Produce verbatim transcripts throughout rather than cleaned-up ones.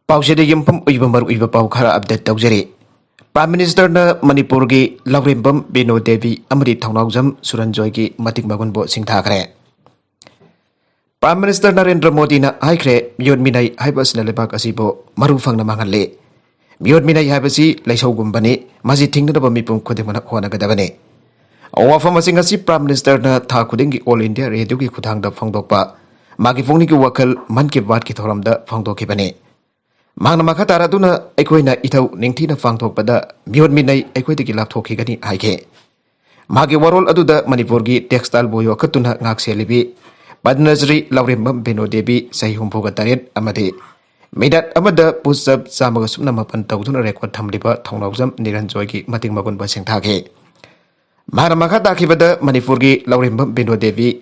ꯄꯥꯎꯆꯦꯗ ꯌꯨꯝꯐꯝ ꯑꯣꯏꯕ ꯃꯔꯨꯑꯣꯏꯕ ꯄꯥꯎ ꯈꯔ ꯑꯞꯗꯦꯠ ꯇꯧꯖꯔꯤ꯫ ꯄ꯭ꯔꯥꯏꯝ ꯃꯤꯅꯤꯁꯇꯔꯅ ꯃꯅꯤꯄꯨꯔꯒꯤ ꯂꯧꯔꯦꯝꯕꯝ ꯕꯤꯅꯣ ꯗꯦꯕꯤ ꯑꯃꯗꯤ ꯊꯧꯅꯥꯎꯖꯝ ꯁꯨꯔꯟꯖꯣꯏꯒꯤ ꯃꯇꯤꯛ ꯃꯒꯨꯟꯕꯨ ꯁꯤꯡꯊꯥꯈ꯭ꯔꯦ꯫ ꯄ꯭ꯔꯥꯏꯝ ꯃꯤꯅꯤꯁꯇꯔ ꯅꯔꯦꯟꯗ꯭ꯔ ꯃꯣꯗꯤꯅ ꯍꯥꯏꯈ꯭ꯔꯦ, ꯃꯤꯑꯣꯠ ꯃꯤꯅꯩ ꯍꯥꯏꯕ ꯑꯁꯤꯅ ꯂꯩꯕꯥꯛ ꯑꯁꯤꯕꯨ ꯃꯔꯨ ꯐꯪꯅ ꯃꯥꯡꯍꯜꯂꯤ꯫ ꯃꯤꯑꯣꯠ ꯃꯤꯅꯩ ꯍꯥꯏꯕꯁꯤ ꯂꯩꯁꯧꯒꯨꯝꯕꯅꯤ, ꯃꯁꯤ ꯊꯤꯡꯅꯅꯕ ꯃꯤꯄꯨꯝ ꯈꯨꯗꯤꯡꯃꯛꯅ ꯍꯣꯠꯅꯒꯗꯕꯅꯤ꯫ ꯋꯥꯐꯝ ꯑꯁꯤ ꯉꯁꯤ ꯄ꯭ꯔꯥꯏꯝ ꯃꯤꯅꯤꯁꯇꯔꯅ ꯊꯥ ꯈꯨꯗꯤꯡꯒꯤ ꯑꯣꯜ ꯏꯟꯗꯤꯌꯥ ꯔꯦꯗꯤꯑꯣꯒꯤ ꯈꯨꯠꯊꯥꯡꯗ ꯐꯣꯡꯗꯣꯛꯄ ꯃꯥꯒꯤ ꯄꯨꯛꯅꯤꯡꯒꯤ ꯋꯥꯈꯜ ꯃꯟ ꯀꯤ ꯕꯥꯠꯀꯤ ꯊꯧꯔꯝꯗ ꯐꯣꯡꯗꯣꯛꯈꯤꯕꯅꯤ꯫ ꯃꯍꯥꯛꯅ ꯃꯈꯥ ꯇꯥꯔꯗꯨꯅ, ꯑꯩꯈꯣꯏꯅ ꯏꯊꯧ ꯅꯤꯡꯊꯤꯅ ꯄꯥꯡꯊꯣꯛꯄꯗ ꯃꯤꯑꯣꯠ ꯃꯤꯅꯩ ꯑꯩꯈꯣꯏꯗꯒꯤ ꯂꯥꯞꯊꯣꯛꯈꯤꯒꯅꯤ ꯍꯥꯏꯈꯤ꯫ ꯃꯥꯒꯤ ꯋꯥꯔꯣꯜ ꯑꯗꯨꯗ ꯃꯅꯤꯄꯨꯔꯒꯤ ꯇꯦꯛꯁꯇꯥꯏꯜꯕꯨ ꯌꯣꯛꯈꯠꯇꯨꯅ ꯉꯥꯛ ꯁꯦꯜꯂꯤꯕꯤ ꯄꯗꯃꯁ꯭ꯔꯤ ꯂꯧꯔꯦꯝꯕꯝ ꯕꯤꯅꯣ ꯗꯦꯕꯤ, ꯆꯍꯤ ꯍꯨꯝꯐꯨꯒ ꯇꯔꯦꯠ, ꯑꯃꯗꯤ ꯃꯤꯅꯠ ꯑꯃꯗ ꯄꯨꯁ ꯑꯞ ꯆꯥꯝꯃꯒ ꯁꯨꯞꯅ ꯃꯥꯄꯟ ꯇꯧꯗꯨꯅ ꯔꯦꯀꯣꯔꯗ ꯊꯝꯂꯤꯕ ꯊꯧꯅꯥꯎꯖꯝ ꯅꯤꯔꯟꯖꯣꯏꯒꯤ ꯃꯇꯤꯛ ꯃꯒꯨꯟꯕꯨ ꯁꯤꯡꯊꯥꯈꯤ꯫ ꯃꯍꯥꯛꯅ ꯃꯈꯥ ꯇꯥꯈꯤꯕꯗ, ꯃꯅꯤꯄꯨꯔꯒꯤ ꯂꯧꯔꯦꯝꯕꯝ ꯕꯤꯅꯣ ꯗꯦꯕꯤ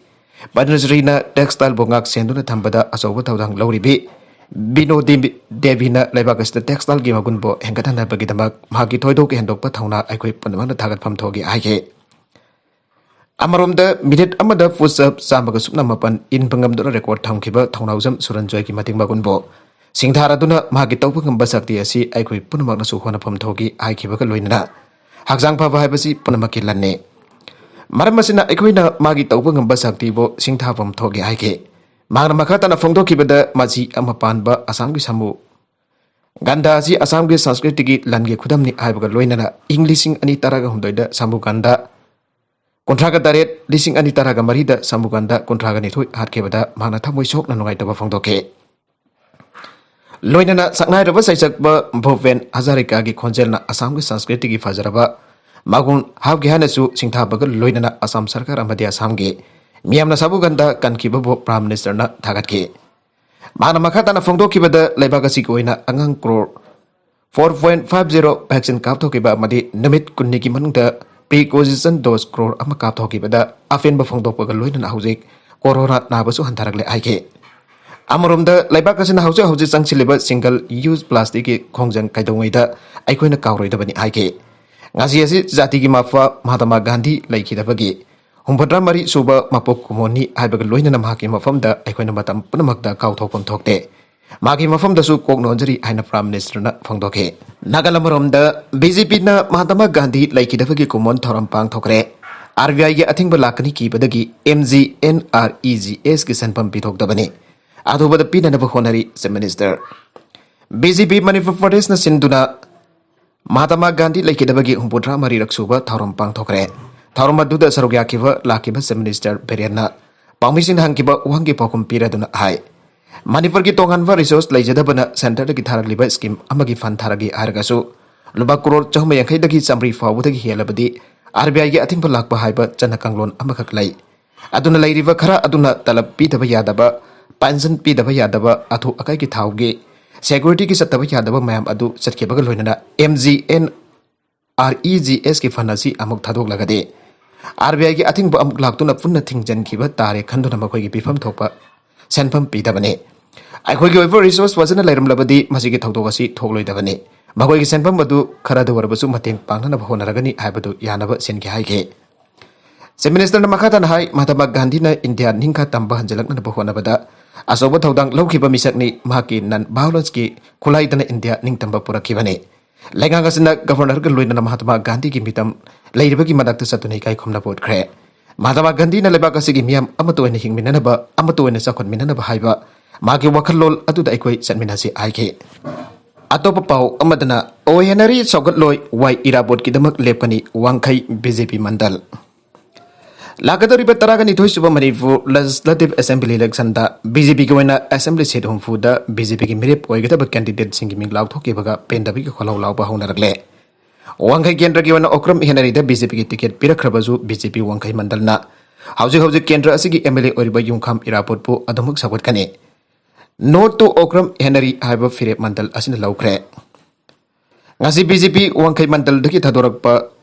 ꯄꯗꯃꯁ꯭ꯔꯤꯅ ꯇꯦꯛꯁꯇꯥꯏꯜꯕꯨ ꯉꯥꯛ ꯁꯦꯟꯗꯨꯅ ꯊꯝꯕꯗ ꯑꯆꯧꯕ ꯊꯧꯗꯥꯡ ꯂꯧꯔꯤꯕꯤ ꯕꯤꯅꯣ ꯗꯦꯕꯤ-, ꯗꯦꯕꯤꯅ ꯂꯩꯕꯥꯛ ꯑꯁꯤꯗ ꯇꯦꯛꯁꯇꯥꯏꯜꯒꯤ ꯃꯒꯨꯟꯕꯨ ꯍꯦꯟꯒꯠꯍꯟꯅꯕꯒꯤꯗꯃꯛ ꯃꯍꯥꯛꯀꯤ ꯊꯣꯏꯗꯣꯛ ꯍꯦꯟꯗꯣꯛꯄ ꯊꯧꯅꯥ ꯑꯩꯈꯣꯏ ꯄꯨꯝꯅꯃꯛꯅ ꯊꯥꯒꯠꯐꯝ ꯊꯣꯛꯏ ꯍꯥꯏꯈꯤ꯫ ꯑꯃꯔꯣꯝꯗ, ꯃꯤꯅꯤꯠ ꯑꯃꯗ ꯄꯨꯁ ꯑꯞ ꯆꯥꯝꯃꯒ ꯁꯨꯞꯅ ꯃꯥꯄꯟ ꯏꯟꯕ ꯉꯝꯗꯨꯅ ꯔꯦꯀꯣꯔꯗ ꯊꯝꯈꯤꯕ ꯊꯧꯅꯥꯎꯖꯝ ꯁꯨꯔꯟꯖꯣꯏꯒꯤ ꯃꯇꯤꯛ ꯃꯒꯨꯟꯕꯨ ꯁꯤꯡꯊꯥꯔꯗꯨꯅ ꯃꯍꯥꯛꯀꯤ ꯇꯧꯕ ꯉꯝꯕ ꯁꯛꯇꯤ ꯑꯁꯤ ꯑꯩꯈꯣꯏ ꯄꯨꯝꯅꯃꯛꯅꯁꯨ ꯍꯣꯠꯅꯐꯝ ꯊꯣꯛꯏ ꯍꯥꯏꯈꯤꯕꯒ ꯂꯣꯏꯅꯅ, ꯍꯛꯆꯥꯡ ꯐꯕ ꯍꯥꯏꯕꯁꯤ ꯄꯨꯝꯅꯃꯛꯀꯤ ꯂꯟꯅꯤ꯫ ꯃꯔꯝ ꯑꯁꯤꯅ ꯑꯩꯈꯣꯏꯅ ꯃꯥꯒꯤ ꯇꯧꯕ ꯉꯝꯕ ꯁꯛꯇꯤꯕꯨ ꯁꯤꯡꯊꯥꯐꯝ ꯊꯣꯛꯏ ꯍꯥꯏꯈꯤ꯫ ꯃꯍꯥꯛꯅ ꯃꯈꯥ ꯇꯥꯅ ꯐꯣꯡꯗꯣꯛꯈꯤꯕꯗ, ꯃꯆꯤ ꯑꯃ ꯄꯥꯟꯕ ꯑꯁꯥꯝꯒꯤ ꯁꯥꯃꯨ ꯒꯟꯗꯥ ꯑꯁꯤ ꯑꯁꯥꯝꯒꯤ ꯁꯪꯁꯀ꯭ꯔꯤꯇꯤꯒꯤ ꯂꯟꯒꯤ ꯈꯨꯗꯝꯅꯤ ꯍꯥꯏꯕꯒ ꯂꯣꯏꯅꯅ, ꯏꯪ ꯂꯤꯁꯤꯡ ꯑꯅꯤ ꯇꯔꯥꯒ ꯍꯨꯝꯗꯣꯏꯗ ꯁꯥꯃꯨ ꯒꯟꯗꯥ ꯀꯨꯟꯊ꯭ꯔꯥꯒ ꯇꯔꯦꯠ, ꯂꯤꯁꯤꯡ ꯑꯅꯤ ꯇꯔꯥꯒ ꯃꯔꯤꯗ ꯁꯥꯃꯨ ꯒꯟꯗꯥ ꯀꯨꯟꯊ꯭ꯔꯥꯒ ꯅꯤꯊꯣꯏ ꯍꯥꯠꯈꯤꯕꯗ ꯃꯍꯥꯛꯅ ꯊꯃꯣꯏ ꯁꯣꯛꯅ ꯅꯨꯡꯉꯥꯏꯇꯕ ꯐꯣꯡꯗꯣꯛꯈꯤ꯫ ꯂꯣꯏꯅꯅ ꯁꯛꯅꯥꯏꯔꯕ ꯁꯩꯁꯛꯄ ꯚꯨꯄꯦꯟ ꯍꯖꯥꯔꯤꯀꯥꯒꯤ ꯈꯣꯟꯖꯦꯜꯅ ꯑꯁꯥꯝꯒꯤ ꯁꯪꯁꯀ꯭ꯔꯤꯇꯤꯒꯤ ꯐꯖꯔꯕ ꯃꯒꯨꯟ ꯍꯥꯞꯈꯤ ꯍꯥꯏꯅꯁꯨ ꯁꯤꯡꯊꯥꯕꯒ ꯂꯣꯏꯅꯅ ꯑꯁꯥꯝ ꯁꯔꯀꯥꯔ ꯑꯃꯗꯤ ꯑꯁꯥꯝꯒꯤ ꯃꯤꯌꯥꯝꯅ ꯁꯥꯃꯨ ꯒꯟꯗꯥ ꯀꯟꯈꯤꯕꯕꯨ ꯄ꯭ꯔꯥꯏꯝ ꯃꯤꯅꯤꯁꯇꯔꯅ ꯊꯥꯒꯠꯈꯤ꯫ ꯃꯍꯥꯛꯅ ꯃꯈꯥ ꯇꯥꯅ ꯐꯣꯡꯗꯣꯛꯈꯤꯕꯗ, ꯂꯩꯕꯥꯛ ꯑꯁꯤꯒꯤ ꯑꯣꯏꯅ ꯑꯉꯥꯡ crore four point five zero vaccine ꯀꯥꯞꯊꯣꯛꯈꯤꯕ ꯑꯃꯗꯤ ꯅꯨꯃꯤꯠ ꯀꯨꯟꯅꯤꯒꯤ ꯃꯅꯨꯡꯗ ꯄ꯭ꯔꯤꯀꯣꯖꯤꯁꯟ ꯗꯣꯁ ꯀ꯭ꯔꯣꯔ ꯑꯃ ꯀꯥꯞꯊꯣꯛꯈꯤꯕꯗ ꯑꯄꯦꯟꯕ ꯐꯣꯡꯗꯣꯛꯄꯒ ꯂꯣꯏꯅꯅ ꯍꯧꯖꯤꯛ ꯀꯣꯔꯣꯅꯥ ꯅꯥꯕꯁꯨ ꯍꯟꯊꯔꯛꯂꯦ ꯍꯥꯏꯈꯤ꯫ ꯑꯃꯔꯣꯝꯗ, ꯂꯩꯕꯥꯛ ꯑꯁꯤꯅ ꯍꯧꯖꯤꯛ ꯍꯧꯖꯤꯛ ꯆꯪꯁꯤꯜꯂꯤꯕ ꯁꯤꯡꯒꯜ ꯌꯨꯁ ꯄ꯭ꯂꯥꯁꯇꯤꯛꯀꯤ ꯈꯣꯡꯖꯪ ꯀꯩꯗꯧꯉꯩꯗ ꯑꯩꯈꯣꯏꯅ ꯀꯥꯎꯔꯣꯏꯗꯕꯅꯤ ꯍꯥꯏꯈꯤ꯫ ꯉꯥꯖꯤ ꯑꯁꯤ ꯖꯥꯇꯤꯒꯤ ꯃꯄꯥ ꯃꯍꯥꯇꯃꯥ ꯒꯥꯟꯙꯤ ꯂꯩꯈꯤꯗꯕꯒꯤ ꯍꯨꯝꯐꯨꯇꯔꯥ ꯃꯔꯤ ꯁꯨꯕ ꯃꯄꯣꯛ ꯀꯨꯝꯑꯣꯟꯅꯤ ꯍꯥꯏꯕꯒ ꯂꯣꯏꯅꯅ ꯃꯍꯥꯛꯀꯤ ꯃꯐꯝꯗ ꯑꯩꯈꯣꯏꯅ ꯃꯇꯝ ꯄꯨꯝꯅꯃꯛꯇ ꯀꯥꯎꯊꯣꯛꯐꯝ ꯊꯣꯛꯇꯦ꯫ ꯃꯥꯒꯤ ꯃꯐꯝꯗꯁꯨ ꯀꯣꯛ ꯅꯣꯟꯖꯔꯤ ꯍꯥꯏꯅ Prime Ministerꯅ ꯐꯣꯡꯗꯣꯛꯈꯤ꯫ ꯅꯥꯒꯥꯂꯦꯟ ꯑꯃꯔꯣꯝꯗ BJPꯅ ꯃꯍꯥꯇꯃꯥ ꯒꯥꯟꯙꯤ ꯂꯩꯈꯤꯗꯕꯒꯤ ꯀꯨꯝꯑꯣꯟ ꯊꯧꯔꯝ ꯄꯥꯡꯊꯣꯛꯈ꯭ꯔꯦ꯫ RBIꯒꯤ ꯑꯊꯤꯡꯕ ꯂꯥꯛꯀꯅꯤ ꯀꯤꯕꯗꯒꯤ MGNREGSꯒꯤ ꯁꯦꯟꯐꯝ ꯄꯤꯊꯣꯛꯇꯕꯅꯤ꯫ ꯑꯊꯨꯕꯗ ꯄꯤꯅꯅꯕ ꯍꯣꯠꯅꯔꯤ Chief Minister꯫ BJP ꯃꯅꯤꯄꯨꯔ ꯄ꯭ꯔꯗꯦꯁꯅ ꯁꯤꯟꯗꯨꯅ ꯃꯍꯥꯇꯃꯥ ꯒꯥꯟꯙꯤ ꯂꯩꯈꯤꯗꯕꯒꯤ ꯍꯨꯝꯐꯨꯇꯔꯥ ꯃꯔꯤꯔꯛ ꯁꯨꯕ ꯊꯧꯔꯝ ꯄꯥꯡꯊꯣꯛꯈ꯭ꯔꯦ꯫ ꯊꯧꯔꯝ ꯑꯗꯨꯗ ꯁꯔꯨꯛ ꯌꯥꯈꯤꯕ ꯂꯥꯛꯈꯤꯕ Chief Minister ꯕꯤꯔꯦꯟꯅ ꯄꯥꯎꯃꯤꯁꯤꯡꯅ ꯍꯪꯈꯤꯕ ꯋꯥꯍꯪꯒꯤ ꯄꯥꯎꯈꯨꯝ ꯄꯤꯔꯗꯨꯅ ꯍꯥꯏ, ꯃꯅꯤꯄꯨꯔꯒꯤ ꯇꯣꯉꯥꯟꯕ resource ꯂꯩꯖꯗꯕꯅ centreꯗꯒꯤ ꯊꯥꯔꯛꯂꯤꯕ scheme ꯑꯃꯒꯤ fund ꯊꯥꯔꯛꯏ ꯍꯥꯏꯔꯒꯁꯨ ꯂꯨꯄꯥ ꯀ꯭ꯔꯣꯔ ꯆꯍꯨꯝ ꯌꯥꯡꯈꯩꯗꯒꯤ ꯆꯥꯃꯔꯤ ꯐꯥꯎꯕꯗꯒꯤ ꯍꯦꯜꯂꯕꯗꯤ RBIꯒꯤ ꯑꯊꯤꯡꯕ ꯂꯥꯛꯄ ꯍꯥꯏꯕ ꯆꯠꯅ ꯀꯥꯡꯂꯣꯟ ꯑꯃꯈꯛ ꯂꯩ꯫ ꯑꯗꯨꯅ ꯂꯩꯔꯤꯕ ꯈꯔ ꯑꯗꯨꯅ ꯇꯂꯕ ꯄꯤꯗꯕ ꯌꯥꯗꯕ, pension ꯄꯤꯗꯕ ꯌꯥꯗꯕ, ꯑꯊꯨ ꯑꯀꯥꯏꯒꯤ ꯊꯥꯎꯒꯤ, securityꯒꯤ ꯆꯠꯇꯕ ꯌꯥꯗꯕ ꯃꯌꯥꯝ ꯑꯗꯨ ꯆꯠꯈꯤꯕꯒ ꯂꯣꯏꯅꯅ MGNREGSꯀꯤ fund ꯑꯁꯤ ꯑꯃꯨꯛ ꯊꯥꯗꯣꯛꯂꯒꯗꯤ RBIꯒꯤ ꯑꯊꯤꯡꯕ ꯑꯃꯨꯛ ꯂꯥꯛꯇꯨꯅ ꯄꯨꯟꯅ ꯊꯤꯡꯖꯤꯟꯈꯤꯕ ꯇꯥꯔꯦ ꯈꯟꯗꯨꯅ ꯃꯈꯣꯏꯒꯤ ꯄꯤꯐꯝ ꯊꯣꯛꯄ ꯁꯦꯟꯐꯝ ꯄꯤꯗꯕꯅꯤ꯫ ꯑꯩꯈꯣꯏꯒꯤ ꯑꯣꯏꯕ resource ꯐꯖꯅ ꯂꯩꯔꯝꯂꯕꯗꯤ ꯃꯁꯤꯒꯤ ꯊꯧꯗꯣꯛ ꯑꯁꯤ ꯊꯣꯛꯂꯣꯏꯗꯕꯅꯤ꯫ ꯃꯈꯣꯏꯒꯤ ꯁꯦꯟꯐꯝ ꯑꯗꯨ ꯈꯔꯗ ꯑꯣꯏꯔꯕꯁꯨ ꯃꯇꯦꯡ ꯄꯥꯡꯅꯅꯕ ꯍꯣꯠꯅꯔꯒꯅꯤ ꯍꯥꯏꯕꯗꯨ ꯌꯥꯅꯕ ꯁꯤꯟꯈꯤ ꯍꯥꯏꯈꯤ꯫ Chief Ministerꯅ ꯃꯈꯥ ꯇꯥꯅ ꯍꯥꯏ, ꯃꯍꯥꯇꯃꯥ ꯒꯥꯟꯙꯤꯅ ꯏꯟꯗꯤꯌꯥ ꯅꯤꯡꯈꯥ ꯇꯝꯕ ꯍꯟꯖꯤꯜꯂꯛꯅꯅꯕ ꯍꯣꯠꯅꯕꯗ ꯑꯆꯧꯕ ꯊꯧꯗꯥꯡ ꯂꯧꯈꯤꯕ ꯃꯤꯁꯛꯅꯤ꯫ ꯃꯍꯥꯛꯀꯤ non-violenceꯀꯤ ꯈꯨꯠꯂꯥꯏꯗꯅ ꯏꯟꯗꯤꯌꯥ ꯅꯤꯡꯇꯝꯕ ꯄꯨꯔꯛꯈꯤꯕꯅꯤ꯫ ꯂꯩꯉꯥꯛ ꯑꯁꯤꯅ Governorꯒ ꯂꯣꯏꯅꯅ ꯃꯍꯥꯇꯃꯥ ꯒꯥꯟꯙꯤꯒꯤ ꯃꯤꯇꯝ ꯂꯩꯔꯤꯕꯒꯤ ꯃꯅꯥꯛꯇ ꯆꯠꯇꯨꯅ ꯏꯀꯥꯏ ꯈꯨꯝꯅꯕ ꯎꯠꯈ꯭ꯔꯦ꯫ ꯃꯍꯥꯇꯃꯥ ꯒꯥꯟꯙꯤꯅ ꯂꯩꯕꯥꯛ ꯑꯁꯤꯒꯤ ꯃꯤꯌꯥꯝ ꯑꯃꯠꯇ ꯑꯣꯏꯅ ꯍꯤꯡꯃꯤꯟꯅꯅꯕ, ꯑꯃꯠꯇ ꯑꯣꯏꯅ ꯆꯥꯎꯈꯠꯃꯤꯟꯅꯅꯕ ꯍꯥꯏꯕ ꯃꯥꯒꯤ ꯋꯥꯈꯜꯂꯣꯟ ꯑꯗꯨꯗ ꯑꯩꯈꯣꯏ ꯆꯠꯃꯤꯟꯅꯁꯤ ꯍꯥꯏꯈꯤ꯫ ꯑꯇꯣꯞꯄ ꯄꯥꯎ ꯑꯃꯗꯅ, ꯑꯣ ꯍꯦꯅꯔꯤ ꯁꯧꯒꯠꯂꯣꯏ, ꯋꯥꯏ ꯏꯔꯥꯕꯣꯠꯀꯤꯗꯃꯛ ꯂꯦꯞꯀꯅꯤ ꯋꯥꯡꯈꯩ BJP ꯃꯟꯗꯜ꯫ ꯂꯥꯛꯀꯗꯧꯔꯤꯕ ꯇꯔꯥꯒ ꯅꯤꯊꯣꯏ ꯁꯨꯕ ꯃꯅꯤꯄꯨꯔ Legislative Assembly electionꯗ BJPꯒꯤ ꯑꯣꯏꯅ assembly seat ꯍꯨꯝꯐꯨꯗ BJPꯒꯤ ꯃꯤꯔꯦꯞ ꯑꯣꯏꯒꯗꯕ candidateꯁꯤꯡꯒꯤ ꯃꯤꯡ ꯂꯥꯎꯊꯣꯛꯈꯤꯕꯒ ꯄꯦꯟꯗꯕꯒꯤ ꯈꯣꯜꯂꯥꯎ ꯂꯥꯎꯕ ꯍꯧꯅꯔꯛꯂꯦ꯫ ꯋꯥꯡꯈꯩ ꯀꯦꯟꯗ꯭ꯔꯒꯤ ꯑꯣꯏꯅ ꯑꯣꯀ꯭ꯔꯝ ꯍꯦꯅꯔꯤꯗ BJPꯒꯤ ticket ꯄꯤꯔꯛꯈ꯭ꯔꯕꯁꯨ BJP ꯋꯥꯡꯈꯩ ꯃꯟꯗꯜꯅ ꯍꯧꯖꯤꯛ ꯍꯧꯖꯤꯛ ꯀꯦꯟꯗ꯭ꯔ ꯑꯁꯤꯒꯤ MLA ꯑꯣꯏꯔꯤꯕ ꯌꯨꯝꯈꯥꯝ ꯏꯔꯥꯕꯣꯠꯄꯨ ꯑꯗꯨꯃꯛ ꯁꯧꯒꯠꯀꯅꯤ꯫ No to ꯑꯣꯀ꯭ꯔꯝ ꯍꯦꯅꯔꯤ ꯍꯥꯏꯕ ꯐꯤꯔꯦꯞ ꯃꯟꯗꯜ ꯑꯁꯤꯅ ꯂꯧꯈ꯭ꯔꯦ꯫ ꯉꯁꯤ BJP ꯋꯥꯡꯈꯩ ꯃꯟꯗꯜꯗꯒꯤ ꯊꯥꯗꯣꯔꯛꯄ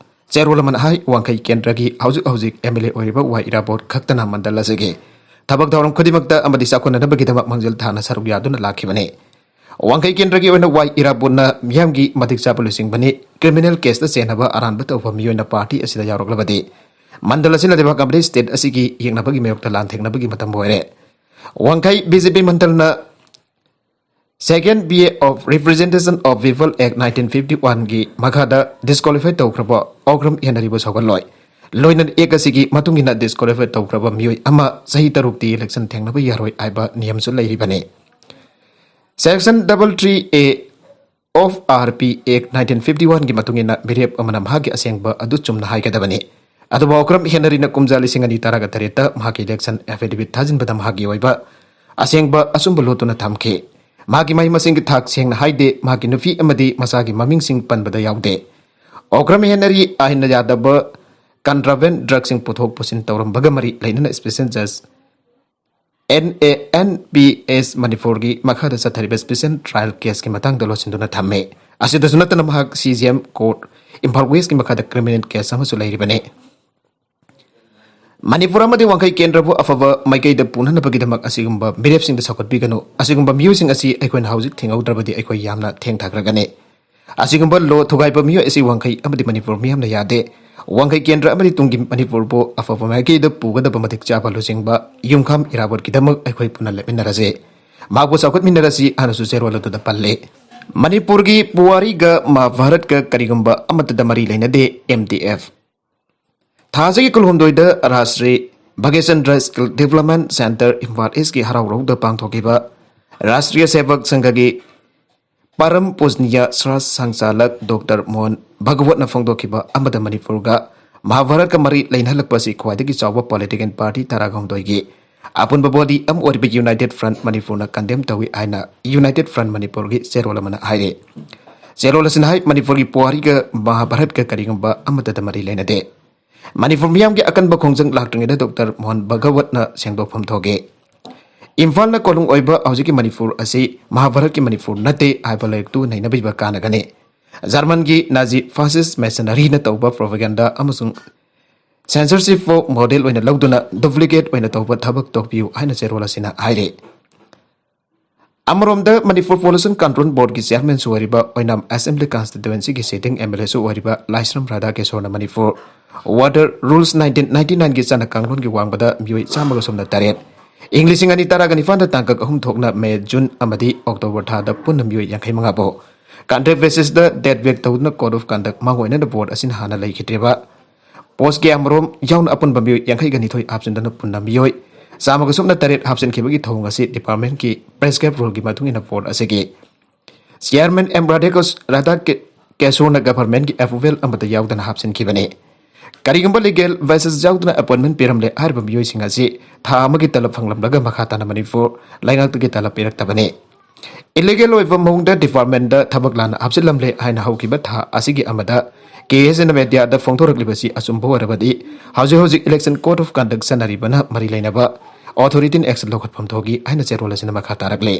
ꯆꯦꯔꯣꯜ ꯑꯃꯅ ꯍꯥꯏ, ꯋꯥꯡꯈꯩ ꯀꯦꯟꯗ꯭ꯔꯒꯤ ꯍꯧꯖꯤꯛ ꯍꯧꯖꯤꯛ MLA ꯑꯣꯏꯔꯤꯕ ꯋꯥꯏ ꯏꯔꯥꯕꯣꯠ ꯈꯛꯇꯅ ꯃꯟꯗꯜ ꯑꯁꯤꯒꯤ ꯊꯕꯛ ꯊꯧꯔꯝ ꯈꯨꯗꯤꯡꯃꯛꯇ ꯑꯃꯗꯤ ꯆꯥꯎꯈꯠꯅꯅꯕꯒꯤꯗꯃꯛ ꯃꯥꯡꯖꯤꯜ ꯊꯥꯅ ꯁꯔꯨꯛ ꯌꯥꯗꯨꯅ ꯂꯥꯛꯈꯤꯕꯅꯤ꯫ ꯋꯥꯡꯈꯩ ꯀꯦꯟꯗ꯭ꯔꯒꯤ ꯑꯣꯏꯅ ꯋꯥꯏ ꯏꯔꯥꯕꯣꯠꯅ ꯃꯤꯌꯥꯝꯒꯤ ꯃꯇꯤꯛ ꯆꯥꯕ ꯂꯨꯆꯤꯡꯕꯅꯤ꯫ Criminal caseꯇ ꯆꯦꯟꯅꯕ ꯑꯔꯥꯟꯕ ꯇꯧꯕ ꯃꯤꯑꯣꯏꯅ party ꯑꯁꯤꯗ ꯌꯥꯎꯔꯛꯂꯕꯗꯤ ꯃꯟꯗꯜ ꯑꯁꯤꯅ ꯂꯩꯕꯥꯛ ꯑꯃꯗꯤ state ꯑꯁꯤꯒꯤ ꯌꯦꯛꯅꯕꯒꯤ ꯃꯥꯌꯣꯛꯇ ꯂꯥꯟꯊꯦꯡꯅꯕꯒꯤ ꯃꯇꯝ ꯑꯣꯏꯔꯦ꯫ ꯋꯥꯡꯈꯩ BJP ꯃꯟꯗꯜꯅ Second B A of Representation of People Act nineteen fifty one ꯒꯤ ꯃꯈꯥꯗ disqualify ꯇꯧꯈ꯭ꯔꯕ ꯑꯣꯀ꯭ꯔꯝ ꯍꯦꯅꯔꯤꯕꯨ ꯁꯧꯒꯠꯂꯣꯏ꯫ ꯂꯣꯏꯅꯅ Act ꯑꯁꯤꯒꯤ ꯃꯇꯨꯡ ꯏꯟꯅ disqualify ꯇꯧꯈ꯭ꯔꯕ ꯃꯤꯑꯣꯏ ꯑꯃ ꯆꯍꯤ ꯇꯔꯨꯛꯇꯤ election ꯊꯦꯡꯅꯕ ꯌꯥꯔꯣꯏ ꯍꯥꯏꯕ ꯅꯤꯌꯝꯁꯨ ꯂꯩꯔꯤꯕꯅꯤ꯫ Section double three A of R P Act nineteen fifty one ꯒꯤ ꯃꯇꯨꯡ ꯏꯟꯅ ꯃꯤꯔꯦꯞ ꯑꯃꯅ ꯃꯍꯥꯛꯀꯤ ꯑꯁꯦꯡꯕ ꯑꯗꯨ ꯆꯨꯝꯅ ꯍꯥꯏꯒꯗꯕꯅꯤ꯫ ꯑꯗꯨꯕꯨ ꯑꯣꯀ꯭ꯔꯝ ꯍꯦꯅꯔꯤꯅ ꯀꯨꯝꯖꯥ ꯂꯤꯁꯤꯡ ꯑꯅꯤ ꯇꯔꯥꯒ ꯇꯔꯦꯠꯇ ꯃꯍꯥꯛꯀꯤ election affidavit ꯊꯥꯖꯤꯟꯕꯗ ꯃꯍꯥꯛꯀꯤ ꯑꯣꯏꯕ ꯑꯁꯦꯡꯕ ꯑꯆꯨꯝꯕ ꯂꯣꯠꯇꯨꯅ ꯊꯝꯈꯤ꯫ ꯃꯍꯥꯛꯀꯤ ꯃꯍꯩ ꯃꯁꯤꯡꯒꯤ ꯊꯥꯛ ꯁꯦꯡꯅ ꯍꯥꯏꯗꯦ, ꯃꯍꯥꯛꯀꯤ ꯅꯨꯄꯤ ꯑꯃꯗꯤ ꯃꯆꯥꯒꯤ ꯃꯃꯤꯡꯁꯤꯡ ꯄꯟꯕꯗ ꯌꯥꯎꯗꯦ꯫ ꯑꯣꯀ꯭ꯔꯝ ꯍꯦꯅꯔꯤ ꯑꯥꯏꯟꯅ ꯌꯥꯗꯕ contraband drugꯁꯤꯡ ꯄꯨꯊꯣꯛ ꯄꯨꯁꯤꯟ ꯇꯧꯔꯝꯕꯒ ꯃꯔꯤ ꯂꯩꯅꯅ special judge N A N P S ꯃꯅꯤꯄꯨꯔꯒꯤ ꯃꯈꯥꯗ ꯆꯠꯊꯔꯤꯕ special trial caseꯀꯤ ꯃꯇꯥꯡꯗ ꯂꯣꯠꯁꯤꯟꯗꯨꯅ ꯊꯝꯃꯤ꯫ ꯑꯁꯤꯗꯁꯨ ꯅꯠꯇꯅ ꯃꯍꯥꯛ C J M court, Imphal Westꯀꯤ ꯃꯈꯥꯗ criminal case ꯑꯃꯁꯨ ꯂꯩꯔꯤꯕꯅꯤ꯫ ꯃꯅꯤꯄꯨꯔ ꯑꯃꯗꯤ ꯋꯥꯡꯈꯩ ꯀꯦꯟꯗ꯭ꯔꯕꯨ ꯑꯐꯕ ꯃꯥꯏꯀꯩꯗ ꯄꯨꯅꯅꯕꯒꯤꯗꯃꯛ ꯑꯁꯤꯒꯨꯝꯕ ꯃꯤꯔꯦꯞꯁꯤꯡꯗ ꯁꯧꯒꯠꯄꯤꯒꯅꯨ꯫ ꯑꯁꯤꯒꯨꯝꯕ ꯃꯤꯑꯣꯏꯁꯤꯡ ꯑꯁꯤ ꯑꯩꯈꯣꯏꯅ ꯍꯧꯖꯤꯛ ꯊꯤꯡꯍꯧꯗ꯭ꯔꯕꯗꯤ ꯑꯩꯈꯣꯏ ꯌꯥꯝꯅ ꯊꯦꯡꯊꯈ꯭ꯔꯒꯅꯤ꯫ ꯑꯁꯤꯒꯨꯝꯕ ꯂꯣ ꯊꯨꯒꯥꯏꯕ ꯃꯤꯑꯣꯏ ꯑꯁꯤ ꯋꯥꯡꯈꯩ ꯑꯃꯗꯤ ꯃꯅꯤꯄꯨꯔ ꯃꯤꯌꯥꯝꯅ ꯌꯥꯗꯦ꯫ ꯋꯥꯡꯈꯩ ꯀꯦꯟꯗ꯭ꯔ ꯑꯃꯗꯤ ꯇꯨꯡꯒꯤ ꯃꯅꯤꯄꯨꯔꯕꯨ ꯑꯐꯕ ꯃꯥꯏꯀꯩꯗ ꯄꯨꯒꯗꯕ ꯃꯇꯤꯛ ꯆꯥꯕ ꯂꯨꯆꯤꯡꯕ ꯌꯨꯝꯈꯥꯝ ꯏꯔꯥꯕꯣꯠꯀꯤꯗꯃꯛ ꯑꯩꯈꯣꯏ ꯄꯨꯟꯅ ꯂꯦꯞꯃꯤꯟꯅꯔꯁꯤ꯫ ꯃꯍꯥꯛꯄꯨ ꯆꯥꯎꯈꯠꯃꯤꯟꯅꯔꯁꯤ ꯍꯥꯏꯅꯁꯨ ꯆꯦꯔꯣꯜ ꯑꯗꯨꯗ ꯄꯜꯂꯤ꯫ ꯃꯅꯤꯄꯨꯔꯒꯤ ꯄꯨꯋꯥꯔꯤꯒ ꯃꯍꯥꯚꯥꯔꯠꯀ ꯀꯔꯤꯒꯨꯝꯕ ꯑꯃꯠꯇꯗ ꯃꯔꯤ ꯂꯩꯅꯗꯦ, M D F꯫ ꯊꯥ ꯑꯁꯤꯒꯤ ꯀꯨꯟꯍꯨꯝꯗꯣꯏꯗ ꯔꯥꯁꯇ꯭ꯔꯤ Bhagyachandra Skill Development Centre Imphal Eastꯀꯤ ꯍꯔꯥꯎ ꯍꯔꯧꯗ ꯄꯥꯡꯊꯣꯛꯈꯤꯕ ꯔꯥꯁꯇ꯭ꯔꯤꯌ ꯁꯦꯚꯛ ꯁꯪꯘꯒꯤ ꯄꯔꯝ ꯄꯨꯖꯅꯤꯌ ꯁ꯭ꯔꯥꯁ ꯁꯪꯆꯥꯂꯛ ꯗꯣꯛꯇꯔ ꯃꯣꯍꯟ ꯚꯒꯋꯠꯅ ꯐꯣꯡꯗꯣꯛꯈꯤꯕ ꯑꯃꯗ ꯃꯅꯤꯄꯨꯔꯒ ꯃꯍꯥꯚꯥꯔꯠꯀ ꯃꯔꯤ ꯂꯩꯅꯍꯜꯂꯛꯄ ꯑꯁꯤ ꯈ꯭ꯋꯥꯏꯗꯒꯤ ꯆꯥꯎꯕ political party ꯇꯔꯥꯒ ꯍꯨꯝꯗꯣꯏꯒꯤ ꯑꯄꯨꯟꯕ body ꯑꯃ ꯑꯣꯏꯔꯤꯕ United Front ꯃꯅꯤꯄꯨꯔꯅ condemn ꯇꯧꯏ ꯍꯥꯏꯅ United Front ꯃꯅꯤꯄꯨꯔꯒꯤ ꯆꯦꯔꯣꯜ ꯑꯃꯅ ꯍꯥꯏꯔꯤ꯫ ꯆꯦꯔꯣꯜ ꯑꯁꯤꯅ ꯍꯥꯏ, ꯃꯅꯤꯄꯨꯔꯒꯤ ꯄꯨꯋꯥꯔꯤꯒ ꯃꯍꯥꯚꯥꯔꯠꯀ ꯀꯔꯤꯒꯨꯝꯕ ꯑꯃꯠꯇꯗ ꯃꯔꯤ ꯂꯩꯅꯗꯦ꯫ ꯃꯅꯤꯄꯨꯔ ꯃꯤꯌꯥꯝꯒꯤ ꯑꯀꯟꯕ ꯈꯣꯡꯖꯪ ꯂꯥꯛꯇ꯭ꯔꯤꯉꯩꯗ ꯗꯣꯛꯇꯔ ꯃꯣꯍꯟ ꯚꯒꯋꯠꯅ ꯁꯦꯡꯗꯣꯛꯐꯝ ꯊꯣꯛꯏ꯫ ꯏꯝꯐꯥꯜꯅ ꯀꯣꯅꯨꯡ ꯑꯣꯏꯕ ꯍꯧꯖꯤꯛꯀꯤ ꯃꯅꯤꯄꯨꯔ ꯑꯁꯤ ꯃꯍꯥꯚꯥꯔꯠꯀꯤ ꯃꯅꯤꯄꯨꯔ ꯅꯠꯇꯦ ꯍꯥꯏꯕ ꯂꯥꯏꯔꯤꯛꯇꯨ ꯅꯩꯅꯕꯤꯕ ꯀꯥꯟꯅꯒꯅꯤ꯫ ꯖꯔꯃꯟꯒꯤ Nazi fascist mercenaryꯅ ꯇꯧꯕ propaganda ꯑꯃꯁꯨꯡ censorshipꯄꯨ model ꯑꯣꯏꯅ ꯂꯧꯗꯨꯅ duplicate ꯑꯣꯏꯅ ꯇꯧꯕ ꯊꯕꯛ ꯇꯣꯛꯄꯤꯌꯨ ꯍꯥꯏꯅ ꯆꯦꯔꯣꯜ ꯑꯁꯤꯅ ꯍꯥꯏꯔꯤ꯫ ꯑꯃꯔꯣꯝꯗ ꯃꯅꯤꯄꯨꯔ Pollution Control Boardꯀꯤ chairmanꯁꯨ ꯑꯣꯏꯔꯤꯕ ꯑꯣꯏꯅꯥꯝ Assembly constituencyꯒꯤ sitting MLAꯁꯨ ꯑꯣꯏꯔꯤꯕ ꯂꯥꯏꯁ꯭ꯔꯝ ꯔꯥꯙꯥꯀꯤꯁꯣꯔꯅ Manipur Water Rules nineteen ninety nineꯒꯤ ꯆꯠꯅ ꯀꯥꯡꯂꯣꯟꯒꯤ ꯋꯥꯡꯃꯗ ꯃꯤꯑꯣꯏ ꯆꯥꯝꯃꯒ ꯁꯨꯞꯅ ꯇꯔꯦꯠ ꯏꯪ ꯂꯤꯁꯤꯡ ꯑꯅꯤ ꯇꯔꯥꯒ ꯅꯤꯄꯥꯟꯗ ꯇꯥꯡꯀꯛ ꯑꯍꯨꯝ ꯊꯣꯛꯅ ꯃꯦ, ꯖꯨꯟ ꯑꯃꯗꯤ ꯑꯣꯛꯇꯣꯕꯔ ꯊꯥꯗ ꯄꯨꯟꯅ ꯃꯤꯑꯣꯏ ꯌꯥꯡꯈꯩ ꯃꯉꯥ ꯐꯥꯎ contract basis ꯗ dead weight ꯇꯧꯗꯨꯅ code of conduct ꯃꯥꯡꯑꯣꯏꯅꯅ board ꯑꯁꯤꯅ ꯍꯥꯟꯅ ꯂꯩꯈꯤꯗ꯭ꯔꯤꯕ post ꯀꯌꯥꯃꯔꯨꯝ ꯌꯥꯎꯅ ꯑꯄꯨꯟꯕ ꯃꯤꯑꯣꯏ ꯌꯥꯡꯈꯩꯒ ꯅꯤꯊꯣꯏ ꯍꯥꯞꯆꯤꯟꯗꯨꯅ ꯄꯨꯟꯅ ꯃꯤꯑꯣꯏ ꯆꯥꯝꯃꯒ ꯁꯨꯞꯅ ꯇꯔꯦꯠ ꯍꯥꯞꯆꯤꯟꯈꯤꯕꯒꯤ ꯊꯧꯑꯣꯡ ꯑꯁꯤ department ꯀꯤ prescribed rule ꯒꯤ ꯃꯇꯨꯡ ꯏꯟꯅ board ꯑꯁꯤꯒꯤ chairman ꯑꯦꯝ ꯔꯥꯙꯦꯀ꯭ꯔꯤꯁꯅ ꯀꯦꯁꯣꯔꯅ government ꯀꯤ approval ꯑꯃꯠꯇ ꯌꯥꯎꯗꯅ ꯍꯥꯞꯆꯤꯟꯈꯤꯕꯅꯤ꯫ ꯀꯔꯤꯒꯨꯝꯕ legal basis ꯌꯥꯎꯗꯅ appointment ꯄꯤꯔꯝꯂꯦ ꯍꯥꯏꯔꯤꯕ ꯃꯤꯑꯣꯏꯁꯤꯡ ꯑꯁꯤ ꯊꯥ ꯑꯃꯒꯤ ꯇꯂꯕ ꯐꯪꯂꯝꯂꯒ ꯃꯈꯥ ꯇꯥꯅ ꯃꯅꯤꯄꯨꯔ ꯂꯩꯉꯥꯛꯇꯒꯤ ꯇꯂꯕ ꯄꯤꯔꯛꯇꯕꯅꯤ꯫ Illegal ꯑꯣꯏꯕ ꯃꯑꯣꯡꯗ department ꯗ ꯊꯕꯛ ꯂꯥꯟꯅ ꯍꯥꯞꯆꯤꯜꯂꯝꯂꯦ ꯍꯥꯏꯅ ꯍꯧꯈꯤꯕ ꯊꯥ ꯑꯁꯤꯒꯤ ꯑꯃꯗ ꯀꯦ ꯑꯦꯁ ꯑꯦꯅ media ꯗ ꯐꯣꯡꯗꯣꯔꯛꯂꯤꯕꯁꯤ ꯑꯆꯨꯝꯕ ꯑꯣꯏꯔꯕꯗꯤ ꯍꯧꯖꯤꯛ ꯍꯧꯖꯤꯛ election code of conduct ꯆꯠꯅꯔꯤꯕꯅ ꯃꯔꯤ ꯂꯩꯅꯕ authority ꯅ action ꯂꯧꯈꯠꯐꯝ ꯊꯣꯛꯏ ꯍꯥꯏꯅ ꯆꯦꯔꯣꯜ ꯑꯁꯤꯅ ꯃꯈꯥ ꯇꯥꯔꯛꯂꯤ꯫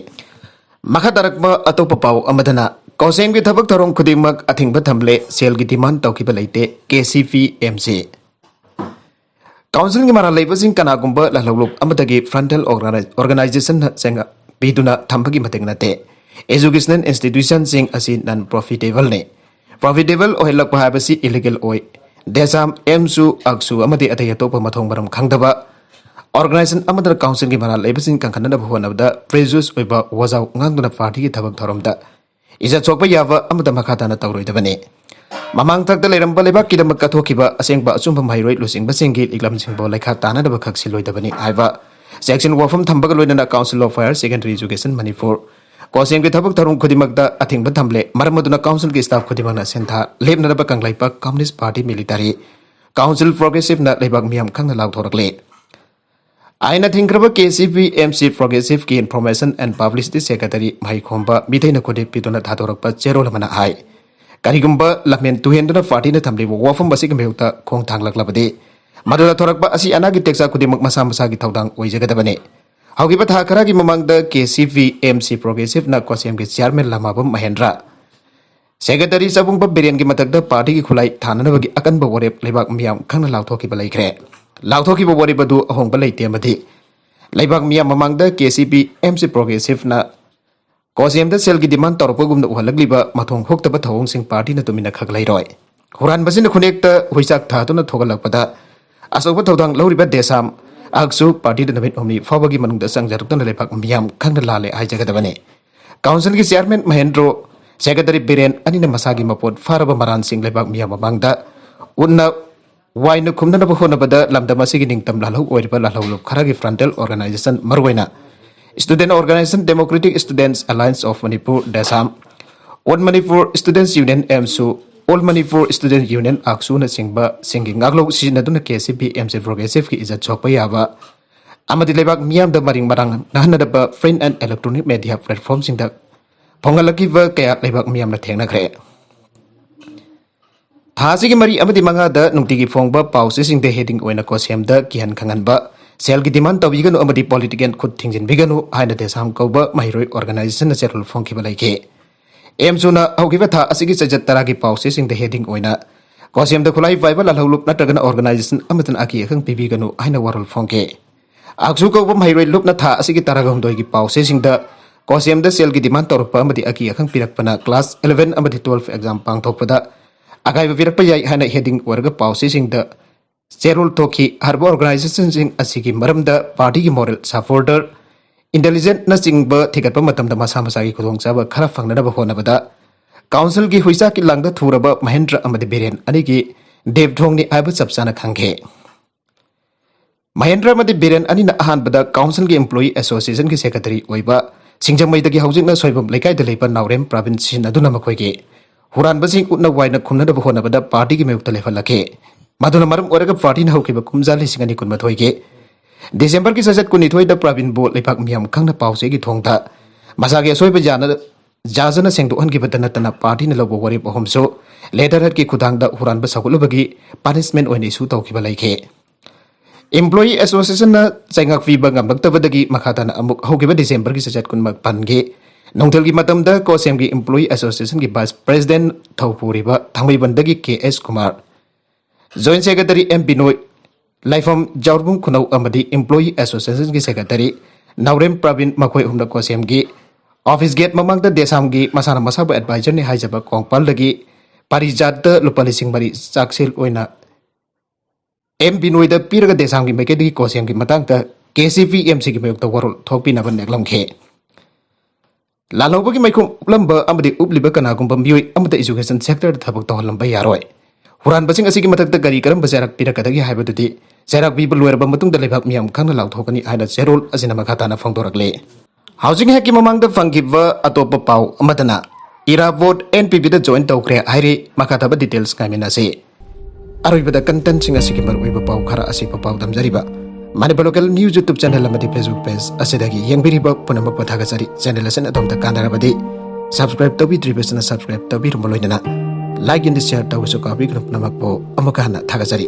ꯃꯈꯥ ꯇꯥꯔꯛꯄ ꯑꯇꯣꯞꯄ ꯄꯥꯎ ꯑꯃꯗꯅ, COHSEM ꯒꯤ ꯊꯕꯛ ꯊꯧꯔꯝ ꯈꯨꯗꯤꯡꯃꯛ ꯑꯊꯤꯡꯕ ꯊꯝꯂꯦ, ꯁꯦꯜꯒꯤ demand ꯇꯧꯈꯤꯕ ꯂꯩꯇꯦ, ꯀꯦ ꯁꯤ ꯄꯤ ꯑꯦꯝ ꯁꯤ꯫ Council ꯒꯤ ꯃꯔꯥꯜ ꯂꯩꯕꯁꯤꯡ ꯀꯅꯥꯒꯨꯝꯕ ꯂꯥꯜꯍꯧꯂꯨꯞ ꯑꯃꯗꯒꯤ frontal organi-, organization ꯅ ꯆꯪꯉꯛ ꯄꯤꯗꯨꯅ ꯊꯝꯕꯒꯤ ꯃꯇꯤꯛ ꯅꯠꯇꯦ꯫ Educational institution ꯁꯤꯡ ꯑꯁꯤ non profitable ꯅꯤ꯫ Profitable ꯑꯣꯏꯍꯜꯂꯛꯄ ꯍꯥꯏꯕꯁꯤ illegal ꯑꯣꯏ꯫ ꯗꯦꯁꯥꯝ, ꯑꯦꯝꯁꯨ, ꯑꯛꯁꯨ ꯑꯃꯗꯤ ꯑꯇꯩ ꯑꯇꯣꯞꯄ ꯃꯊꯣꯡ ꯃꯔꯝ ꯈꯪꯗꯕ organization ꯑꯃꯗꯅ council ꯒꯤ ꯃꯔꯥꯜ ꯂꯩꯕꯁꯤꯡ ꯀꯟꯈꯠꯅꯅꯕ ꯍꯣꯠꯅꯕꯗ prejudice ꯑꯣꯏꯕ ꯋꯥꯖꯥꯎ ꯉꯥꯡꯗꯨꯅ party ꯒꯤ ꯊꯕꯛ ꯊꯧꯔꯝꯗ ꯏꯖꯠ ꯁꯣꯛꯄ ꯌꯥꯕ ꯑꯃꯠꯇ ꯃꯈꯥ ꯇꯥꯅ ꯇꯧꯔꯣꯏꯗꯕꯅꯤ꯫ ꯃꯃꯥꯡ ꯊꯛꯇ ꯂꯩꯔꯝꯕ ꯂꯩꯕꯥꯛꯀꯤꯗꯃꯛ ꯀꯠꯊꯣꯛꯈꯤꯕ ꯑꯁꯦꯡꯕ ꯑꯆꯨꯝꯕ ꯃꯍꯩꯔꯣꯏ ꯂꯨꯆꯤꯡꯕꯁꯤꯡꯒꯤ ꯂꯤꯛꯂꯝꯁꯤꯡꯕꯨ ꯂꯩꯈꯥ ꯇꯥꯅꯅꯕ ꯈꯛ ꯁꯤꯜꯂꯣꯏꯗꯕꯅꯤ ꯍꯥꯏꯕ ꯆꯦꯛꯁꯤꯟ ꯋꯥꯐꯝ ꯊꯝꯕꯒ ꯂꯣꯏꯅꯅ Council of Higher Secondary Education Manipur, COHSEM ꯒꯤ ꯊꯕꯛ ꯊꯧꯔꯝ ꯈꯨꯗꯤꯡꯃꯛꯇ ꯑꯊꯤꯡꯕ ꯊꯝꯂꯦ꯫ ꯃꯔꯝ ꯑꯗꯨꯅ council ꯒꯤ staff ꯈꯨꯗꯤꯡꯃꯛꯅ ꯁꯦꯟꯊꯥ ꯂꯦꯞꯅꯅꯕ Kangleipak Communist Party Military Council Progressive ꯅ ꯂꯩꯕꯥꯛ ꯃꯤꯌꯥꯝ ꯈꯪꯅ ꯂꯥꯎꯊꯣꯔꯛꯂꯤ꯫ ꯑꯥꯏꯟꯅ ꯊꯤꯡꯈ꯭ꯔꯕ K C P M C Progressive ꯀꯤ Information and Publicity Secretary Maheikhomba ꯃꯤꯊꯩꯅ ꯈꯨꯗꯦꯞ ꯄꯤꯗꯨꯅ ꯊꯥꯗꯣꯔꯛꯄ ꯆꯦꯔꯣꯜ ꯑꯃꯅ ꯍꯥꯏ, ꯀꯔꯤꯒꯨꯝꯕ ꯂꯝꯍꯦꯟ ꯇꯨꯍꯦꯟꯗꯨꯅ party ꯅ ꯊꯝꯂꯤꯕ ꯋꯥꯐꯝ ꯑꯁꯤꯒꯤ ꯃꯥꯌꯣꯛꯇ ꯈꯣꯡ ꯊꯥꯡꯂꯛꯂꯕꯗꯤ, ꯃꯗꯨꯗ ꯊꯣꯔꯛꯄ ꯑꯁꯤ ꯑꯅꯥꯒꯤ ꯇꯦꯛꯆꯥꯛ ꯈꯨꯗꯤꯡꯃꯛ ꯃꯁꯥ ꯃꯁꯥꯒꯤ ꯊꯧꯗꯥꯡ ꯑꯣꯏꯖꯒꯗꯕꯅꯤ꯫ ꯍꯧꯈꯤꯕ ꯊꯥ ꯈꯔꯒꯤ ꯃꯃꯥꯡꯗ ꯀꯦ C P M C Progressive ꯅ COHSEM ꯒꯤ chairman ꯂꯃꯥꯕꯝ ꯃꯍꯦꯟꯗ꯭ꯔ, secretary ꯆꯕꯨꯡꯕ ꯕꯤꯔꯦꯟꯒꯤ ꯃꯊꯛꯇ party ꯒꯤ ꯈꯨꯠꯂꯥꯏ ꯊꯥꯅꯅꯕꯒꯤ ꯑꯀꯟꯕ ꯋꯥꯔꯦꯞ ꯂꯩꯕꯥꯛ ꯃꯤꯌꯥꯝ ꯈꯪꯅ ꯂꯥꯎꯊꯣꯛꯈꯤꯕ ꯂꯩꯈ꯭ꯔꯦ꯫ ꯂꯥꯎꯊꯣꯛꯈꯤꯕ ꯋꯥꯔꯦꯞ ꯑꯗꯨ ꯑꯍꯣꯡꯕ ꯂꯩꯇꯦ ꯑꯃꯗꯤ ꯂꯩꯕꯥꯛ ꯃꯤꯌꯥꯝ ꯃꯃꯥꯡꯗ ꯀꯦ C P M C Progressive ꯅ COHSEM ꯗ ꯁꯦꯜꯒꯤ demand ꯇꯧꯔꯛꯄꯒꯨꯝꯅ ꯎꯍꯜꯂꯛꯂꯤꯕ ꯃꯊꯣꯡ ꯍꯨꯛꯇꯕ ꯊꯧꯑꯣꯡꯁꯤꯡ party ꯅ ꯇꯨꯃꯤꯟꯅ ꯈꯛ ꯂꯩꯔꯣꯏ꯫ ꯍꯨꯔꯥꯟꯕꯁꯤꯡꯅ ꯈꯨꯅꯦꯛꯇ ꯍꯨꯏꯆꯥꯛ ꯊꯥꯗꯨꯅ ꯊꯣꯛꯍꯜꯂꯛꯄꯗ ꯑꯆꯧꯕ ꯊꯧꯗꯥꯡ ꯂꯧꯔꯤꯕ ꯗꯦꯁꯥꯝ, ꯑꯩꯍꯥꯛꯁꯨ ꯄꯥꯔꯇꯤꯗ ꯅꯨꯃꯤꯠ ꯍꯨꯝꯅꯤ ꯐꯥꯎꯕꯒꯤ ꯃꯅꯨꯡꯗ ꯆꯪꯖꯔꯛꯇꯨꯅ ꯂꯩꯕꯥꯛ ꯃꯤꯌꯥꯝ ꯈꯪꯅ ꯂꯥꯜꯂꯦ ꯍꯥꯏꯖꯒꯗꯕꯅꯤ꯫ ꯀꯥꯎꯟꯁꯤꯜꯒꯤ ꯆꯤꯌꯥꯔꯃꯦꯟ ꯃꯍꯦꯟꯗ꯭ꯔꯣ, ꯁꯦꯀ꯭ꯔꯦꯇꯔꯤ ꯕꯤꯔꯦꯟ ꯑꯅꯤꯅ ꯃꯁꯥꯒꯤ ꯃꯄꯣꯠ ꯐꯥꯔꯕ ꯃꯔꯥꯟꯁꯤꯡ ꯂꯩꯕꯥꯛ ꯃꯤꯌꯥꯝ ꯃꯃꯥꯡꯗ ꯎꯠꯅ ꯋꯥꯏꯅ ꯈꯨꯝꯅꯅꯕ ꯍꯣꯠꯅꯕꯗ ꯂꯝꯗꯝ ꯑꯁꯤꯒꯤ ꯅꯤꯡꯇꯝ ꯂꯥꯜꯍꯧ ꯑꯣꯏꯔꯤꯕ ꯂꯥꯜꯍꯧꯂꯨꯞ ꯈꯔꯒꯤ frontal organization, ꯃꯔꯨꯑꯣꯏꯅ Student Organization, Democratic Students Alliance of Manipur, ꯗꯦꯁꯥꯝ, All Manipur Students Union, ꯑꯦꯝꯁꯨ, All Manipur Students Union, ꯑꯥꯛꯁꯨꯅꯆꯤꯡꯕꯁꯤꯡꯒꯤ ꯉꯥꯛꯂꯧ ꯁꯤꯖꯤꯟꯅꯗꯨꯅ ꯀꯦ ꯑꯦꯁ ꯌꯨ ꯄꯤ, ꯑꯦꯝꯁꯦ ꯄ꯭ꯔꯣꯒ꯭ꯔꯦꯁꯤꯚꯀꯤ ꯏꯖꯠ ꯁꯣꯛꯄ ꯌꯥꯕ ꯑꯃꯗꯤ ꯂꯩꯕꯥꯛ ꯃꯤꯌꯥꯝꯗ ꯃꯔꯤꯡ ꯃꯔꯥꯡ ꯅꯥꯍꯟꯅꯗꯕ print and electronic media platformꯁꯤꯡꯗ ꯐꯣꯡꯍꯜꯂꯛꯈꯤꯕ ꯀꯌꯥ ꯂꯩꯕꯥꯛ ꯃꯤꯌꯥꯝꯅ ꯊꯦꯡꯅꯈ꯭ꯔꯦ꯫ ꯊꯥ ꯑꯁꯤꯒꯤ ꯃꯔꯤ ꯑꯃꯗꯤ ꯃꯉꯥꯗ ꯅꯨꯡꯇꯤꯒꯤ ꯐꯣꯡꯕ ꯄꯥꯎ ꯆꯦꯁꯤꯡꯗ heading ꯑꯣꯏꯅ ꯀꯣꯁꯦꯝꯗ ꯀꯤꯍꯟ ꯈꯪꯍꯟꯕ, ꯁꯦꯜꯒꯤ demand ꯇꯧꯕꯤꯒꯅꯨ ꯑꯃꯗꯤ political ꯈꯨꯠ ꯊꯤꯡꯖꯤꯟꯕꯤꯒꯅꯨ ꯍꯥꯏꯅ ꯗꯦꯁꯥꯝ ꯀꯧꯕ ꯃꯍꯩꯔꯣꯏ organizationꯅ ꯆꯦꯔꯣꯜ ꯐꯣꯡꯈꯤꯕ ꯂꯩꯈꯤ꯫ ꯑꯦꯝꯁꯨꯅ ꯍꯧꯈꯤꯕ ꯊꯥ ꯑꯁꯤꯒꯤ ꯆꯩꯆꯠ ꯇꯔꯥꯒꯤ ꯄꯥꯎ ꯆꯦꯁꯤꯡꯗ heading ꯑꯣꯏꯅ ꯀꯣꯁꯦꯝꯗ ꯈꯨꯠꯂꯥꯏ ꯄꯥꯏꯕ ꯂꯥꯜꯍꯧꯂꯨꯞ ꯅꯠꯇ꯭ꯔꯒꯅ organization ꯑꯃꯠꯇꯅ ꯑꯀꯤ ꯑꯈꯪ ꯄꯤꯕꯤꯒꯅꯨ ꯍꯥꯏꯅ ꯋꯥꯔꯣꯜ ꯐꯣꯡꯈꯤ꯫ ꯑꯥꯛꯁꯨ ꯀꯧꯕ ꯃꯍꯩꯔꯣꯏ ꯂꯨꯞꯅ ꯊꯥ ꯑꯁꯤꯒꯤ ꯇꯔꯥꯒ ꯍꯨꯝꯗꯣꯏꯒꯤ ꯄꯥꯎ ꯆꯦꯁꯤꯡꯗ ꯀꯣꯁꯦꯝꯗ ꯁꯦꯜꯒꯤ demand ꯇꯧꯔꯛꯄ ꯑꯃꯗꯤ ꯑꯀꯤ ꯑꯈꯪ ꯄꯤꯔꯛꯄꯅ class eleven ꯑꯃꯗꯤ twelve exam ꯄꯥꯡꯊꯣꯛꯄꯗ ꯑꯀꯥꯏꯕ ꯄꯤꯔꯛꯄ ꯌꯥꯏ ꯍꯥꯏꯅ heading ꯑꯣꯏꯔꯒ ꯄꯥꯎ ꯆꯦꯁꯤꯡꯗ ꯆꯦꯔꯣꯜ ꯊꯣꯛꯈꯤ꯫ ꯍꯥꯏꯔꯤꯕ organizationꯁꯤꯡ ꯑꯁꯤꯒꯤ ꯃꯔꯝꯗ partyꯒꯤ moral support, intelligentꯅꯆꯤꯡꯕ ꯊꯤꯒꯠꯄ ꯃꯇꯝꯗ ꯃꯁꯥ ꯃꯁꯥꯒꯤ ꯈꯨꯗꯣꯡꯆꯥꯕ ꯈꯔ ꯐꯪꯅꯅꯕ ꯍꯣꯠꯅꯕꯗ ꯀꯥꯎꯟꯁꯤꯜꯒꯤ ꯍꯨꯏꯆꯥꯛꯀꯤ ꯂꯥꯡꯗ ꯊꯨꯔꯕ ꯃꯍꯦꯟꯗ꯭ꯔ ꯑꯃꯗꯤ ꯕꯤꯔꯦꯟ ꯑꯅꯤꯒꯤ ꯗꯦꯕꯊꯣꯡꯅꯤ ꯍꯥꯏꯕ ꯆꯞ ꯆꯥꯅ ꯈꯪꯈꯤ꯫ ꯃꯍꯦꯟꯗ꯭ꯔ ꯑꯃꯗꯤ ꯕꯤꯔꯦꯟ ꯑꯅꯤꯅ ꯑꯍꯥꯟꯕꯗ ꯀꯥꯎꯟꯁꯤꯜꯒꯤ employee associationꯒꯤ secretary ꯑꯣꯏꯕ ꯁꯤꯡꯖꯃꯩꯗꯒꯤ ꯍꯧꯖꯤꯛꯅ ꯁꯣꯏꯕꯝ ꯂꯩꯀꯥꯏꯗ ꯂꯩꯕ ꯅꯥꯎꯔꯦꯝ ꯄ꯭ꯔꯕꯤꯟ ꯁꯤꯖꯤꯟꯅꯗꯨꯅ ꯃꯈꯣꯏꯒꯤ ꯍꯨꯔꯥꯟꯕꯁꯤꯡ ꯎꯠꯅ ꯋꯥꯏꯅ ꯈꯨꯝꯅꯅꯕ ꯍꯣꯠꯅꯕꯗ partyꯒꯤ ꯃꯥꯌꯣꯛꯇ ꯂꯩꯍꯜꯂꯛꯈꯤ꯫ ꯃꯗꯨꯅ ꯃꯔꯝ ꯑꯣꯏꯔꯒ partyꯅ ꯍꯧꯈꯤꯕ ꯀꯨꯝꯖꯥ ꯂꯤꯁꯤꯡ ꯑꯅꯤ ꯀꯨꯟꯃꯥꯊꯣꯏꯒꯤ Decemberꯒꯤ ꯆꯩꯆꯠ ꯀꯨꯟꯅꯤꯊꯣꯏꯗ ꯄ꯭ꯔꯕꯤꯟꯕꯨ ꯂꯩꯕꯥꯛ ꯃꯤꯌꯥꯝ ꯈꯪꯅ ꯄꯥꯎꯆꯦꯒꯤ ꯊꯣꯡꯗ ꯃꯁꯥꯒꯤ ꯑꯁꯣꯏꯕ ꯌꯥꯅ-, ꯌꯥꯖꯅ ꯁꯦꯡꯗꯣꯛꯍꯟꯈꯤꯕꯇ ꯅꯠꯇꯅ partyꯅ ꯂꯧꯕ ꯋꯥꯔꯦꯞ ꯑꯍꯨꯝꯁꯨ letterheadꯀꯤ ꯈꯨꯠꯊꯥꯡꯗ ꯍꯨꯔꯥꯟꯕ ꯁꯧꯒꯠꯂꯨꯕꯒꯤ punishment ꯑꯣꯏꯅ issue ꯇꯧꯈꯤꯕ ꯂꯩꯈꯤ꯫ Employee associationꯅ ꯆꯩꯉꯥꯛ ꯄꯤꯕ ꯉꯝꯂꯛꯇꯕꯗꯒꯤ ꯃꯈꯥ ꯇꯥꯅ ꯑꯃꯨꯛ ꯍꯧꯈꯤꯕ Decemberꯒꯤ ꯆꯩꯆꯠ ꯀꯨꯟꯃꯥꯄꯟꯒꯤ ꯅꯨꯡꯊꯤꯜꯒꯤ ꯃꯇꯝꯗ ꯀꯣꯁꯦꯝꯒꯤ employee associationꯒꯤ vice president ꯊꯧꯄꯨꯔꯤꯕ ꯊꯥꯡꯃꯩꯕꯟꯗꯒꯤ ꯀꯦ ꯑꯦꯁ ꯀꯨꯃꯥꯔ, joint secretary ꯑꯦꯝ ꯕꯤꯅꯣꯏ, ꯂꯥꯏꯐꯝ ꯖꯥꯎꯔꯕꯨꯡ ꯈꯨꯅꯧ ꯑꯃꯗꯤ employee associationꯒꯤ secretary ꯅꯥꯎꯔꯦꯝ ꯄ꯭ꯔꯕꯤꯟ, ꯃꯈꯣꯏ ꯑꯍꯨꯝꯅ ꯀꯣꯁꯦꯝꯒꯤ office gate ꯃꯃꯥꯡꯗ ꯗꯦꯁꯥꯝꯒꯤ ꯃꯁꯥꯅ ꯃꯁꯥꯕꯨ advisorꯅꯤ ꯍꯥꯏꯖꯕ ꯀꯣꯡꯄꯥꯜꯗꯒꯤ ꯄꯥꯔꯤꯖꯥꯠꯇ ꯂꯨꯄꯥ ꯂꯤꯁꯤꯡ ꯃꯔꯤ ꯆꯥꯛꯁꯦꯜ ꯑꯣꯏꯅ ꯑꯦꯝ ꯕꯤꯅꯣꯏꯗ ꯄꯤꯔꯒ ꯗꯦꯁꯥꯝꯒꯤ ꯃꯥꯏꯀꯩꯗꯒꯤ ꯀꯣꯁꯦꯝꯒꯤ ꯃꯇꯥꯡꯗ ꯀꯦ ꯁꯤ ꯄꯤ ꯑꯦꯝ ꯁꯤꯒꯤ ꯃꯥꯌꯣꯛꯇ ꯋꯥꯔꯣꯜ ꯊꯣꯛꯄꯤꯅꯕ ꯅꯦꯛꯂꯝꯈꯤ꯫ ꯂꯥꯜꯍꯧꯕꯒꯤ ꯃꯥꯏꯈꯨꯝ ꯎꯞꯂꯝꯕ ꯑꯃꯗꯤ ꯎꯞꯂꯤꯕ ꯀꯅꯥꯒꯨꯝꯕ ꯃꯤꯑꯣꯏ ꯑꯃꯗ education sectorꯗ ꯊꯕꯛ ꯇꯧꯍꯜꯂꯝꯕ ꯌꯥꯔꯣꯏ꯫ ꯍꯨꯔꯥꯟꯕꯁꯤꯡ ꯑꯁꯤꯒꯤ ꯃꯊꯛꯇ ꯀꯔꯤ ꯀꯔꯝꯕ ꯆꯩꯔꯥꯛ ꯄꯤꯔꯛꯀꯗꯒꯦ ꯍꯥꯏꯕꯗꯨꯗꯤ ꯆꯩꯔꯥꯛ ꯄꯤꯕ ꯂꯣꯏꯔꯕ ꯃꯇꯨꯡꯗ ꯂꯩꯕꯥꯛ ꯃꯤꯌꯥꯝ ꯈꯪꯅ ꯂꯥꯎꯊꯣꯛꯀꯅꯤ ꯍꯥꯏꯅ ꯆꯦꯔꯣꯜ ꯑꯁꯤꯅ ꯃꯈꯥ ꯇꯥꯅ ꯐꯣꯡꯗꯣꯔꯛꯂꯤ꯫ ꯍꯧꯖꯤꯛ ꯉꯥꯏꯍꯥꯛꯀꯤ ꯃꯃꯥꯡꯗ ꯐꯪꯈꯤꯕ ꯑꯇꯣꯞꯄ ꯄꯥꯎ ꯑꯃꯗꯅ ꯏꯔꯥꯕꯣꯠ ꯑꯦꯟ ꯄꯤ ꯕꯤꯗ join ꯇꯧꯈ꯭ꯔꯦ ꯍꯥꯏꯔꯤ꯫ ꯃꯈꯥ ꯇꯥꯕ details ꯉꯥꯏꯃꯤꯟꯅꯁꯤ꯫ ꯑꯔꯣꯏꯕꯗ contentꯁꯤꯡ ꯑꯁꯤꯒꯤ ꯃꯔꯨꯑꯣꯏꯕ ꯄꯥꯎ ꯈꯔ ꯑꯁꯤꯕ ꯄꯥꯎ ꯗꯝꯖꯔꯤꯕ Manipur Local News YouTube channel ꯑꯃꯗꯤ Facebook page ꯑꯁꯤꯗꯒꯤ ꯌꯦꯡꯕꯤꯔꯤꯕ ꯄꯨꯝꯅꯃꯛꯄꯨ ꯊꯥꯒꯠꯆꯔꯤ꯫ Channel ꯑꯁꯤꯅ ꯑꯗꯣꯝꯗ ꯀꯥꯟꯅꯔꯕꯗꯤ subscribe ꯇꯧꯕꯤꯗ꯭ꯔꯤꯕꯁꯤꯅ subscribe ꯇꯧꯕꯤꯔꯝꯕ ꯂꯣꯏꯅꯅ like and share ꯇꯧꯕꯁꯨ ꯀꯥꯎꯕꯤꯒꯅꯨ꯫ ꯄꯨꯝꯅꯃꯛꯄꯨ ꯑꯃꯨꯛꯀ ꯍꯟꯅ ꯊꯥꯒꯠꯆꯔꯤ꯫